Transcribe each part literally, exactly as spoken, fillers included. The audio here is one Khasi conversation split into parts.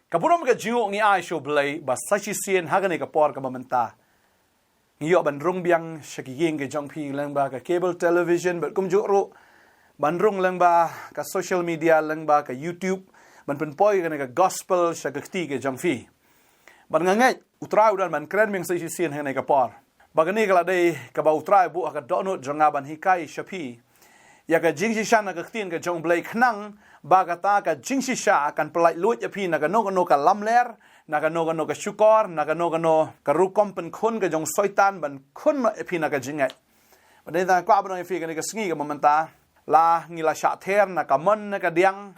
Ka burom ka jingnguh ngi ai sha U Blei ba sa shisien ha kane ka por kaba mynta ngi ïoh ban rung biang sha ki ïing ki jong phi lyngba ka cable television bad kumjuh ruh ban rung lyngba ka social media, lyngba ka YouTube, ban pynpoi kane ka gospel sha ka kti ki jong phi. Bad nga ngeit U Trai u don ban kren biang sa shisien ha kane ka por. Ba kane ka la dei kaba U Trai u buh ha ka dohnud jong nga ban hikai sha phi ïa ka jingshisha na ka ktien ka jong U Blei, khnang ba kata ka jingshisha kan pyllait luid ïa phi na kano kano ka lamler, na kano kano ka shukor, na kano kano ka rukom pynkhun ka jong u Soitan ban khun noh ïa phi na ka jingngeit. Bad dei tang kwah ban ong ïa phi kane ka sngi kaba mynta, la ngi la shah ther na ka mon na ka diang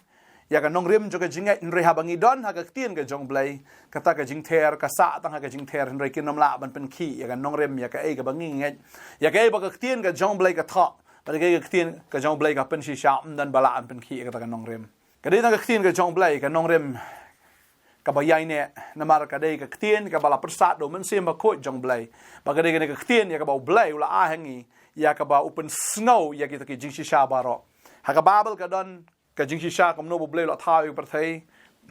ïa ka nongrim jong ka jingngeit, hynrei haba ngi don ha ka ktien ka jong U Blei, kata ka jingther ka sah tang ha ka jingther, hynrei kin ym lah ban pynkhih ïa ka nongrim ïa kaei kaba ngi ngeit, ïa kaei ba ka ktien ka jong U Blei ka thoh, bad ïa kaei ka ktien ka jong U Blei ka pynshisha, ym don ba lah ban pynkhih ïa kata ka nongrim. Ka dei tang ka ktien ka jong U Blei ka nongrim kaba ïaineh, namar ka dei ka ktien kaba la pyrsad da U Mynsiem Bakhuid jong U Blei. Bad ka dei kane ka ktien ïa kaba U Blei u la ai ha ngi ïa kaba u pynsngew ïa kita ki jingshisha baroh. Ha ka Baibl ka don ka jingshisha kumno ba U Blei u la thaw ïa ka pyrthei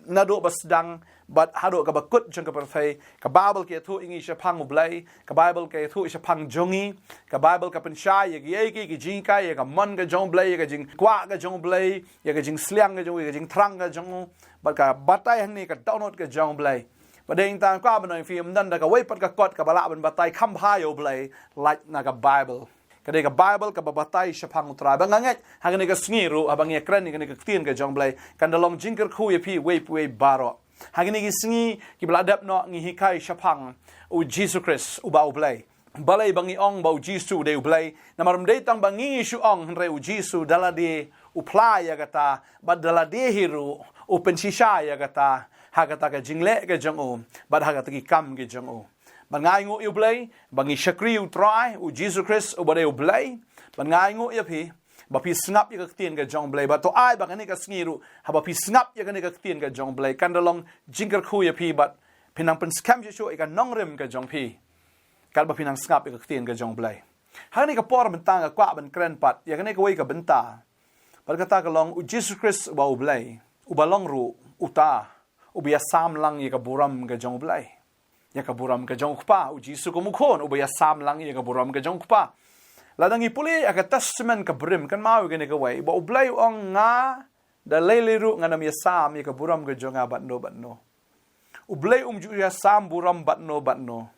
naduh ba sdang bad haduh kaba kut jong ka pyrthei. Ka Baibl ka ïathuh ïa ngi shaphang U Blei, ka Baibl ka ïathuh shaphang jong ngi, ka Baibl ka pynshai ïa kiei kiei ki jinghikai, ïa ka mon ka jong U Blei, ïa ka jingkwah ka jong U Blei, ïa ka jingsliang ka jong u, ïa ka jingthrang ka jong u. Bad ka batai hangne ka dohnud ka jong U Blei. Bad dei tang kwah ban ong ïa phi, ym don da kawei pat ka kot kaba lah ban batai kham bha ïa U Blei lait na ka Baibl. Ka dei ka Baibl kaba batai shaphang U Trai. Bad nga ngeit ha kane ka sngi ruh haba ngi ïakren ïa kane ka ktien ka jong U Blei, kan da long jingkyrkhu ïa phi uwei pa uwei baroh. Ha kine ki sngi kiba la dep noh ngi hikai shaphang U Jisu Khrist uba U Blei. Balei ba ngi ong ba U Jisu u dei U Blei? Namar ym dei tang ba ngi shu ong, hynrei U Jisu da lade u phla ïa kata, bad da lade hi ruh u pynshisha ïa kata ha kata ka jingleh ka jong u bad ha kata ki kam ki jong u. Bad nga ainguh ïa U Blei ba ngi shakri U Trai U Jisu Khrist uba dei U Blei. Bad nga ainguh ïa phi ba phi sngap ïa ka ktien ka jong U Blei. Bad to ai ba kane ka sngi ruh haba phi sngap ïa kane ka ktien ka jong U Blei, kan da long jingkyrkhu ïa phi bad phin nang pynskhem shuh shuh ïa ka nongrim ka jong phi katba phi nang sngap ïa ka ktien ka jong U Blei. Ha kane ka por mynta nga kwah ban kren pat ïa kane kawei ka bynta. Bad kata ka long U Jisu Khrist uba U Blei, uba long ruh uta uba ïasam lang ïa ka burom ka jong U Blei, ïa ka burom ka jong U Kpa. U Jisu kum u Khun uba ïasam lang ïa ka burom ka jong U Kpa. Lada ngi pule ïa ka Testament ka barim, kynmaw ïa kane kawei, ba U Blei u ong, nga da lei lei ruh ngan ym ïasam ïa ka burom ka jong nga bad no bad no. U Blei um ju ïasam burom bad no bad no.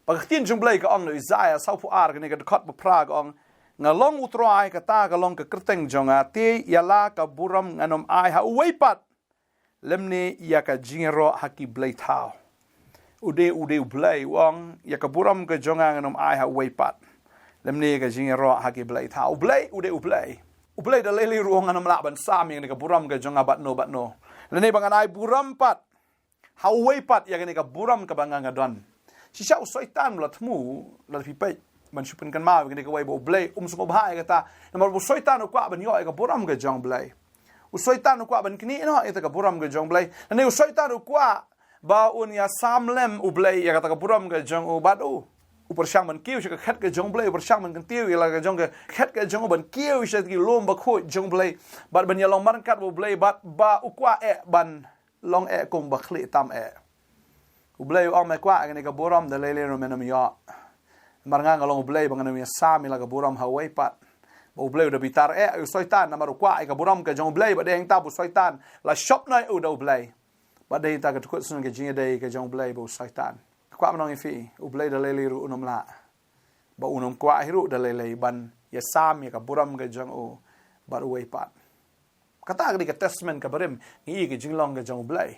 Ba ka ktien jong U Blei ka ong na Isaiah sawphew ar, kane ka dkhot ba phra ka ong, nga long U Trai, kata ka long ka kyrteng jong nga, te ïa la ka burom ngan ym ai ha uwei pat lymne ïa ka jingïaroh ha ki blei thaw. U dei, u dei U Blei u ong, ïa ka burom ka jong nga ngan ym ai ha uwei pat lymne ïa ka jingïaroh ha ki blei thaw. U Blei u dei U Blei. U Blei da lei lei ruh u ong, ngan ym lah ban sam ïa kane ka burom ka jong nga bad no bad no, lane ba ngan ai burom pat ha uwei pat ïa kane ka burom kaba nga nga don. Shisha u Soitan u la thmu, lada phi peit, ban shu pynkynmaw ïa kane kawei ba U Blei um sngewbha ïa kata. Namar u Soitan u kwah ban ïoh ïa ka burom ka jong U Blei. U Soitan u kwah ban knieh noh ïa kata ka burom ka jong U Blei. Lane u Soitan u kwah ba un ïasam lem U Blei ïa kata ka burom ka jong u bad u. U pyrshang ban kiew sha ka khet ka jong U Blei, u pyrshang ban kyntiew ïa la ka jong ka khet ka jong u, ban kiew sha ki lum bakhuid jong U Blei, bad ban ïalong marryngkat bad U Blei, bad ba u kwah eh ban long eh kum ba khlieh tam eh. U Blei u ong, me kwah ïa kane ka burom, da lei lei ruh men ym ïoh. Namar nga nga long U Blei ba ngan ym ïasam ïa la ka burom ha uwei pat. Ba U Blei u da bitar eh ïa u Soitan namar u kwah ïa ka burom ka jong U Blei, bad dei hangta ba u Soitan la shop noh ïa u da U Blei. Bad dei hangta ka dkhot sngewthuh ka jingïadei ka jong U Blei bad u Soitan. Kwah ban ong ïa phi, U Blei da lei lei ruh un ym lah, ba un ym kwah hi ruh da lei lei ban ïasam ïa ka burom ka jong u bad uwei pat. Kata ka dei ka Testament ka barim, ngi ïohi ka jinglong ka jong U Blei.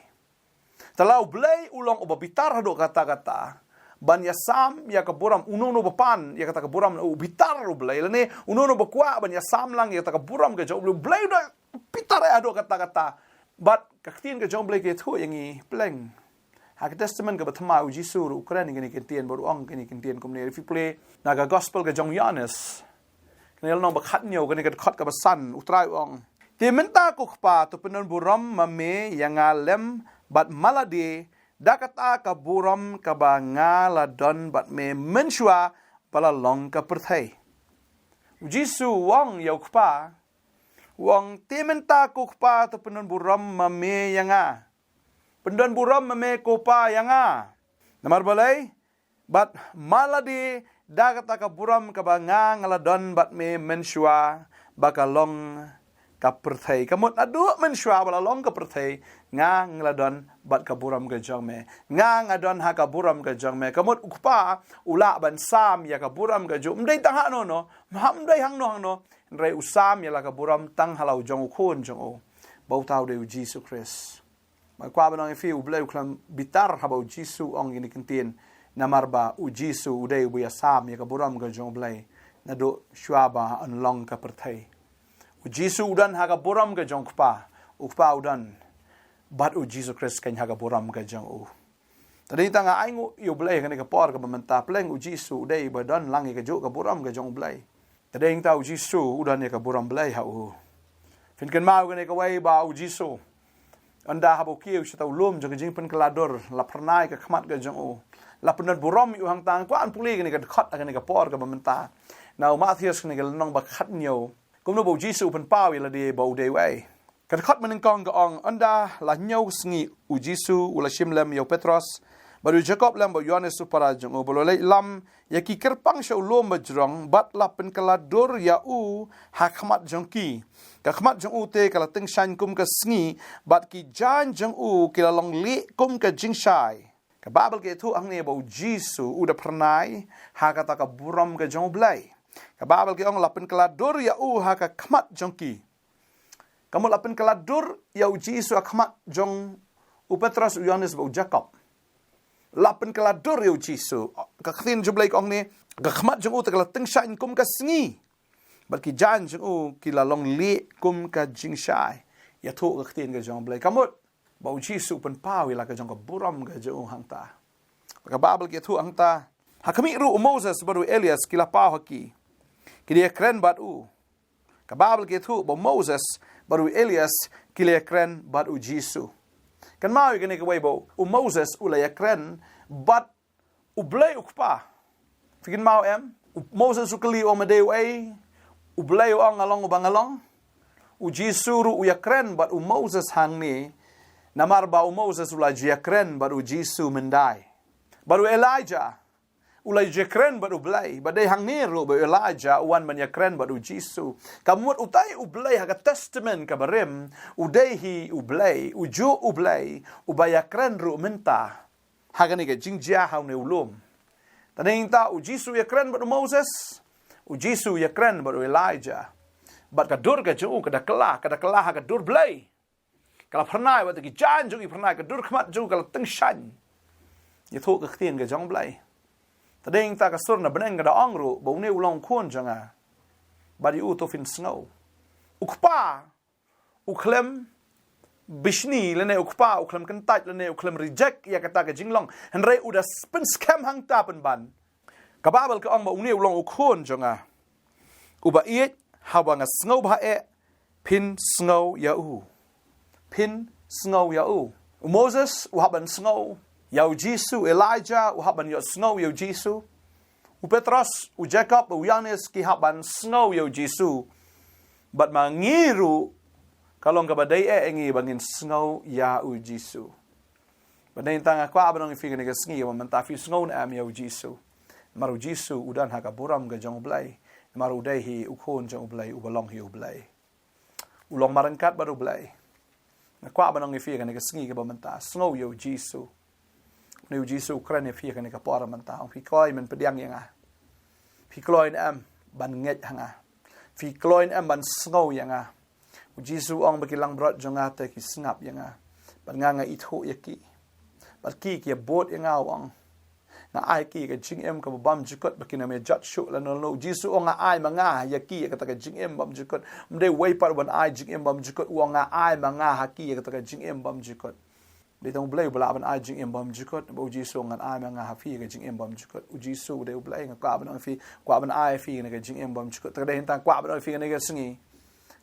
Te la U Blei u long uba bitar haduh katta katta ban ïasam ïa ka burom, uno uno ba pan ïa kata ka burom, u bitar U Blei, lane uno uno ba kwah ban ïasam lang ïa kata ka burom ka jong U Blei, U Blei u da bitar eh haduh katta katta. Bad ka ktien ka jong U Blei ka ïathuh ïa ngi pleng. Ha ka Testament kaba thymmai u Jisu ruh u kren ïa kine ki ktien, bad u ong kine ki ktien kumne, phi pule na ka Gospel ka jong u Ïoannis, kane ka lynnong ba khathynñiew, kane ka dkhot kaba san, U Trai u ong, te mynta ko Kpa, to pyndon burom ma me ïa nga lem bad ma lade, da kata ka burom kaba nga la don bad me mynshuwa ba la long ka pyrthei. U Jisu u ong ïa u Kpa, u ong, te mynta ko Kpa, to pyndon burom ma me ïa nga pyndon burom ma me ko Pa ïa nga. Namar balei? Bad ma lade da kata ka burom kaba nga nga la don bad me mynshuwa ba ka long ka pyrthei. Ka mut naduh mynshuwa ba la long ka pyrthei, nga nga la don bad ka burom ka jong me. Nga nga don ha ka burom ka jong me. Ka mut u Kpa u lah ban sam ïa ka burom ka jong u. Ym dei tang hangno hangno, ym dei hangno hangno. Hynrei u sam ïa la ka burom tang ha la u jong u Khun jong u, ba uta u dei u Jisu Khrist. Nga kwah ban ong ïa phi, U Blei u khlem bitar haba u Jisu u ong kine ki ktien. Namar ba u Jisu u dei uba ïasam ïa ka burom ka jong U Blei naduh shuwa ba yn long ka pyrthei. U Jisu u don ha ka burom ka jong u Kpa. U Kpa u don bad u Jisu Khrist keiñ ha ka burom ka jong u. Te dei tang nga ainguh ïa U Blei ha kane ka por kaba mynta, pleng u Jisu u dei uba don lang ïa kajuh ka burom ka jong U Blei. Te dei tang u Jisu u don ïa ka burom Blei ha u. Phin kynmaw kane kawei ba u Jisu, ynda haba u kiew sha uta u lum jong ka jingpynkylla dur, la phyrnai ka khmat ka jong u, la pyndon burom ïa u hangta. Nga kwah ban pule kane ka dkhot ha kane ka por kaba mynta, na u Mathaios kane ka lynnong ba khathynñiew, kumno ba u Jisu u pynpaw ïa lade ba u dei uei. Ka dkhot mynnyngkong ka ong, ynda la hynñiew sngi u Jisu u la shim lem ïa u Petros bad u Jakob lem bad u Ïoannis u para jong u, bad u la leit lam ïa ki kyrpang sha u lum bajrong bad la pynkylla dur ïa u ha khmat jong ki. Ka khmat jong u te ka la tyngshaiñ kum ka sngi, bad ki jaiñ jong u ki la long lieh kum ka jingshai. Ka Baibl ka ïathuh hangne ba u Jisu u da phyrnai ha kata ka burom ka jong U Blei. Ka Baibl ka ong, la pynkylla dur ïa u ha ka khmat jong ki. Ka mut la pynkylla dur ïa u Jisu ha khmat jong u Petros, u Ïoannis bad u Jakob. La pynkylla dur ïa u Jisu. Ka ktien jong U Blei ka ong ne, ka khmat jong u te ka la tyngshaiñ kum ka sngi, bad ki jaiñ jong u ki la long lieh kum ka jingshai. Ïathuh ka ktien ka jong U Blei. Ka mut ba u Jisu u pynpaw ïa la ka jong ka burom ka jong u hangta. Ka Baibl ka ïathuh hangta, ha khmih ruh u Moses bad u Elias ki la paw ha ki. Ki da ïakren bad u. Ka Baibl ka ïathuh ba u Moses bad u Elias ki la ïakren bad u Jisu. Kynmaw ïa kane kawei ba u Moses u la ïakren bad U Blei u Kpa. Phi kynmaw em? U Moses u kylli, u ong, me dei uei? U Blei u ong, nga long uba nga long. U Jisu ruh u ïakren bad u Moses hangne, namar ba u Moses u la ju ïakren bad u Jisu myndai. Bad u Elijah u la ju ïakren bad U Blei, bad dei hangne ruh ba u Elijah u wan ban ïakren bad u Jisu. Ka mut utai U Blei ha ka Testament kaba rim u dei hi U Blei, ujuh U Blei uba ïakren ruh mynta ha kane ka jingjia ha une u lum. Te dei tang u Jisu u ïakren bad u Moses, u Jisu u ïakren bad u Elijah. Bad ka dur ka jong u ka da kylla, ka da kylla ha ka dur Blei. Ka la phyrnai, wat ki jaiñ jong ki phyrnai, ka dur khmat jong u ka la tyngshaiñ. Ïathuh ka ktien ka jong U Blei. Te dei tang ka sur na bneng ka da ong ruh ba une u long u Khun jong nga, bad ïa u to phin sngew. U Kpa u khlem bishni lane u Kpa u khlem kyntait lane u khlem reject ïa kata ka jinglong. Hynrei u da pynskhem hangta pynban. Ka Baibl ka ong ba une u long u Khun jong nga. Uba ïeit, haba nga sngewbha eh, phin sngew ïa u. Phin sngew ïa u. U Moses u hap ban sngew ïa u Jisu, Elijah u hap ban ïohsngew ïa u Jisu. U Petros, u Jakob, u Ïoannis ki hap ban sngew ïa u Jisu. Bad ma ngi ruh, ka long kaba dei eh ïa ngi ba ngin sngew ïa u Jisu. Bad dei tang nga kwah ban ong ïa phi kane ka sngi, ba mynta phi sngew ne em ïa u Jisu? Namar u Jisu u don ha ka burom ka jong U Blei. Namar u dei hi u Khun jong U Blei, uba long hi U Blei. U long marryngkat bad U Blei. Nga kwah ban ong ïa phi kane ka sngi kaba mynta, sngew ïa u Jisu. Une u Jisu u kren ïa phi kane ka por mynta, ong, phi kloi men pdiang ïa nga? Phi kloi ne em ban ngeit ha nga? Phi kloi ne em ban sngew ïa nga? U Jisu u ong ba ki langbrot jong nga te ki sngap ïa nga, bad nga nga ithuh ïa ki. Bad ki ki ïabud ïa nga, u ong. Nga ai ki ka jingim kaba bymjukut, ba kin ym ïa jot shuh lano lano. U Jisu u ong, nga ai ma nga ïa ki ïa kata ka jingim bymjukut. Ym dei uwei pat uban ai jingim bymjukut, u ong, nga ai ma nga ha ki ïa kata ka jingim bymjukut. Dei tang U Blei uba lah ban ai jingim bymjukut, ba u Jisu u ong, ngan ai ma nga ha phi ïa ka jingim bymjukut. U Jisu u dei U Blei, nga kwah ban ong ïa phi, kwah ban ai ïa phi kane ka jingim bymjukut. Te ka dei tang kwah ban ong ïa phi kane ka sngi,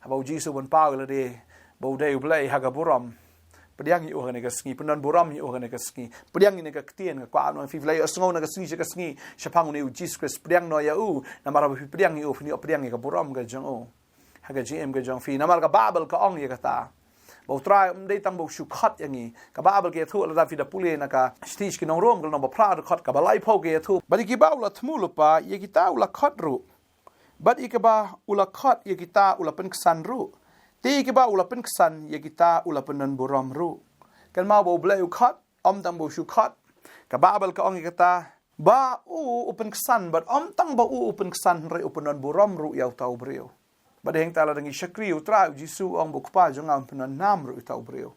haba u Jisu u pynpaw ïa lade ba u dei U Blei ha ka burom, pdiang ïa u ha kane ka sngi, pyndon burom ïa u ha kane ka sngi. Pdiang ïa kane ka ktien, nga kwah ban ong ïa phi, phi la ïohsngew na ka sngi sha ka sngi shaphang une u Jisu Khrist, pdiang noh ïa u. Namar haba phi pdiang ïa u, phin ïoh pdiang ïa ka burom ka jong u ha ka jingim ka jong phi. Namar ka Baibl ka ong ïa kata, Ba U Trai um dei tang ba u shu khot ïa ngi. Ka Baibl ka ïathuh lada phi da pule na ka shithi sha ki nong Rom ka lynnong ba phra dkhot kaba laiphew ka ïathuh. Bad ïa kiba u la thmu lypa ïa kita u la khot ruh. Bad ïa kiba u la khot ïa kita u la pynksan ruh. Te ïa kiba u la pynksan ïa kita u la pyndonburom ruh. Kynmaw ba U Blei u khot, ym tang ba u shu khot. Ka Baibl ka ong ïa kata ba u u pynksan, bad ym tang ba u u pynksan hynrei u pyndonburom ruh ïa uta u briew. Bad hangta lada ngi shakri ïa U Trai U Jisu, ong ba U Kpa jong nga un pyndonnam ruh ïa uta u briew.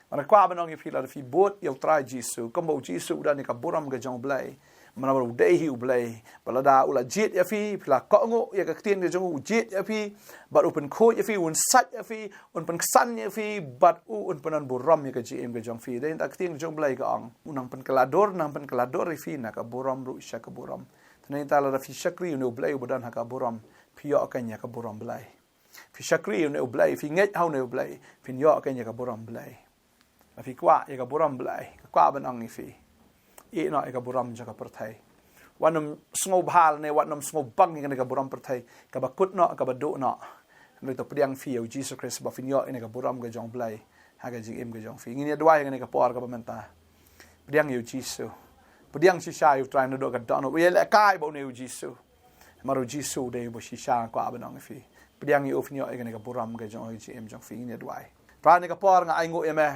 Nga kwah ban ong ïa phi, lada phi bud ïa U Trai Jisu, kumba U Jisu u don ïa ka burom ka jong U Blei. Namar u dei hi U Blei. Bad lada u la jied ïa phi, phi la kohnguh ïa ka ktien ka jong u, u jied ïa phi, bad u pynkhuid ïa phi, un sait ïa phi, un pynksan ïa phi, bad u un pyndonburom ïa ka jingim ka jong phi. Dei hangta ka ktien ka jong U Blei ka ong, u nang pynkylla dur, nang pynkylla dur ïa phi na ka burom ruh sha ka burom. Te hangta lada phi shakri ïa une U Blei uba don ha ka burom, phi ïoh kein ïa ka burom Blei. Phi shakri ïa une U Blei, phi ngeit ha une U Blei, phin ïoh kein ïa ka burom Blei. Lada phi kwah ïa ka burom Blei, nga kwah ban ong ïa phi, ïeh noh ïa ka burom jong ka pyrthei. Wat nym sngewbha ne wat nym sngewbang ïa kane ka burom pyrthei, kaba kut noh, kaba duh noh. Hynrei to pdiang phi ïa U Jisu Khrist ba phin ïoh ïa kane ka burom ka jong U Blei ha ka jingim ka jong phi. Ngin ïa duwai ha kane ka por kaba mynta. Pdiang ïa U Jisu. Pdiang shisha ïa U Trai naduh ka dohnud. U ïalehkai bad une U Jisu. Namar U Jisu u dei uba shisha, nga kwah ban ong ïa phi. Pdiang ïa u, phin ïoh ïa kane ka burom ka jong u ha ka jingim jong phi. Ngin ïa duwai. Trai, ha kane ka por nga ainguh ïa me.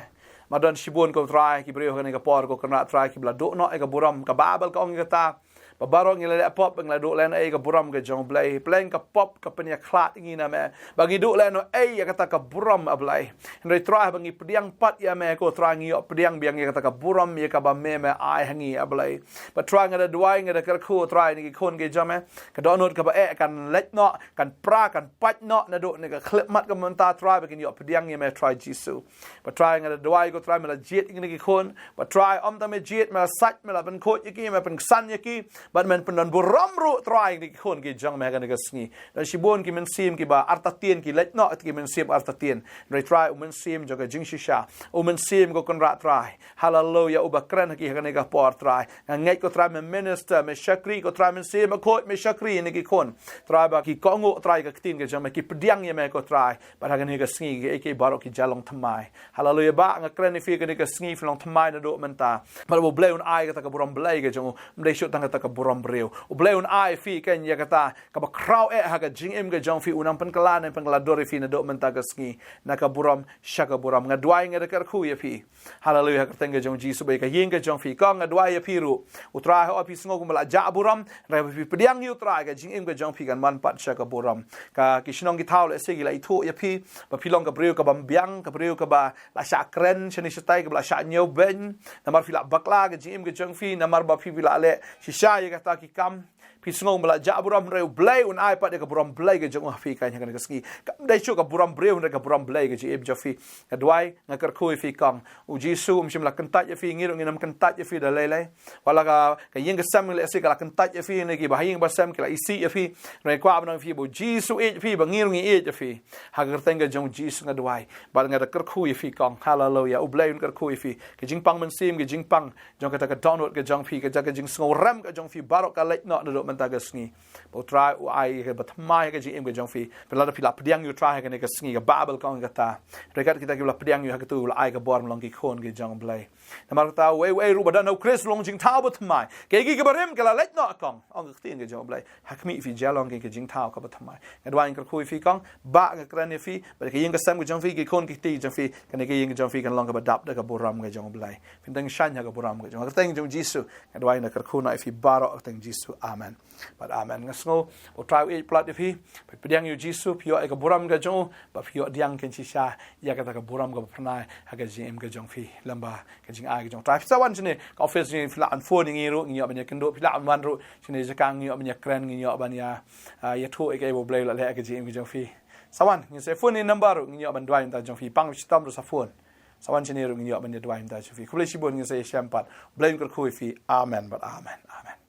Namar don shibun, ko Trai, ki briew ha kane ka por, ko Kynrad Trai, kiba la duh noh ïa ka burom. Ka Baibl ka ong ïa kata ba baroh ngi la leh pop, ba ngi la duh lehnoh ïa ka burom ka jong U Blei. Pleng ka pop ka pynïakhlad ïa ngi na me, ba ngi duh lehnoh ïa kata ka burom, A Blei. Hynrei Trai, ba ngi pdiang pat ïa me, ko Trai, ngi ïoh pdiang biang ïa kata ka burom ïa kaba me, me ai ha ngi, A Blei. Bad Trai, nga da duwai, nga da kyrkhu, Trai, ïa kine ki khun ki jong me, ka dohnud kaba eh kan leit noh, kan pra, kan pait noh naduh kane ka khyllipmat ka mynta, Trai, ba kin ïoh pdiang ïa me, Trai Jisu. Bad Trai, nga da duwai, ko Trai, me la jied ïa kine ki khun. Bad Trai, ym tang me jied, me la sait, me la pynkhuid ïa ki, me pynksan ïa ki. Bad men pyndonburom ruh, Trai, ïa kine ki khun ki jong me ha kane ka sngi. Don shibun ki mynsiem kiba artatien, ki leit noh ïa ki mynsiem artatien. Hynrei Trai, u Mynsiem jong ka jingshisha, u Mynsiem, ko Kynrad Trai, haleluya, uba kren ha ki ha kane ka por, Trai. Nga ngeit, ko Trai, me minister, me shakri, ko Trai, Mynsiem Bakhuid, me shakri ïa kine ki khun, Trai, ba ki kohnguh, Trai, ïa ka ktien ka jong me, ki pdiang ïa me, ko Trai. Bad ha kane ka sngi, kiei kiei baroh ki jia long thymmai. Haleluya, Bah, nga kren ïa phi ha kane ka sngi, phi long thymmai naduh mynta. Bad U Blei un ai kata ka burom Blei ka jong u, ym dei shuh tang kata ka burom briew. U Blei un ai ïa phi kein ïa kata kaba khraw eh ha ka jingim ka jong phi, u nang pynkylla, nang pynkylla dur ïa phi naduh mynta ka sngi, na ka burom sha ka burom. Nga duwai, nga da kyrkhu ïa phi. Haleluya, ha ka kyrteng ka jong U Jisu, ba ïa ka ïing ka jong phi, kong, nga duwai ïa phi ruh. U Trai, haba phi sngew kumba la jah burom, hynrei haba phi pdiang ïa U Trai, ka jingim ka jong phi kan wan pat sha ka burom. Ka, ki shnong ki thaw lehse ki la ithuh ïa phi ba phi long ka briew kabym biang, ka briew kaba la shah kren shane shatai, kaba la shah ñiewbeiñ. Namar phi la bakla ka jingim ka jong phi, namar ba phi, phi la leh shisha ïa kata ki kam. Phi sngew ba la jah burom, hynrei U Blei un ai pat ïa ka burom Blei ka jong u ha phi kein ha kane ka sngi. Kam dei shuh ka burom briew, hynrei ka burom Blei ka jingim jong phi. Nga duwai, nga kyrkhu ïa phi, kong. U Jisu um shym la kyntait ïa phi, ngi ruh ngin ym kyntait ïa phi da lei lei. Wat la ka, ka ïing ka sem lehse ka la kyntait ïa phi, ne kiba ha ïing ba sem ki la isih ïa phi. Nga kwah ban ong ïa phi ba U Jisu u ïeit ïa phi, ba ngi ruh ngi ïeit ïa phi. Ha ka kyrteng ka jong U Jisu nga duwai. Bad nga da kyrkhu ïa phi, kong. Haleluya. U Blei un kyrkhu ïa phi. Ka jingpang mynsiem, ka jingpang jong kata ka dohnud ka jong phi, ka jaka jingsngewrem ka jong phi baroh ka leit noh naduh mynta ka sngi. Ba U Trai u ai kaba thymmai ha ka jingim ka jong phi. Phi, lada phi la pdiang ïa U Trai ha kane ka sngi, ka Baibl ka ong kata, ryngkat kita kiba la pdiang ïa u, ha katu u la ai ka bor ban long ki khun ki jong U Blei. Namar kata, uei uei ruh ba don ha U Khrist u long jingthaw bathymmai. Kiei kiei kiba rim ki la leit noh, kong, ong ka ktien ka jong U Blei. Ha khmih, phi jia long ki ka jingthaw kaba thymmai. Nga duwai, nga kyrkhu ïa phi, kong. Bah, nga kren ïa phi, bad ka ïing ka sem ka jong phi, ki khun ki kti jong phi, kane ka ïing ka jong phi kan long kaba dap da ka burom ka jong U Blei. Phin teng shaiñ ha ka burom ka jong, ha ka kyrteng jong U Jisu nga duwai, nga kyrkhu noh ïa phi baroh ha ka kyrteng U Jisu. Amen bad amen. Nga sngew U Trai u ïeit palat ïa phi. Pdiang ïa U Jisu, phi ïoh ïa ka burom ka jong u, bad phi ïoh pdiang kein shisha ïa kata ka burom kaba phyrnai ha ka jingim ka jong phi lem bad ka jingai ka jong U Trai. Phi sa wan shane ka office, phi lah ban phone ïa ngi ruh, ngin ïoh ban ïakynduh. Phi lah ban wan ruh shane jaka, ngin ïoh ban ïakren, ngin ïoh ban ïa, ah, ïathuh ïa kaei ba U Blei u la leh ha ka jingim ka jong phi. Sa wan, ngin sa phone ïa number ruh, ngin ïoh ban duwai bynta jong phi. Pang shitom ruh sa phone. Sa wan shane ruh, ngin ïoh ban ïa duwai bynta jong phi. Khublei shibun, ngin sa ïashem pat. U Blei un kyrkhu ïa phi. Amen bad amen. Amen.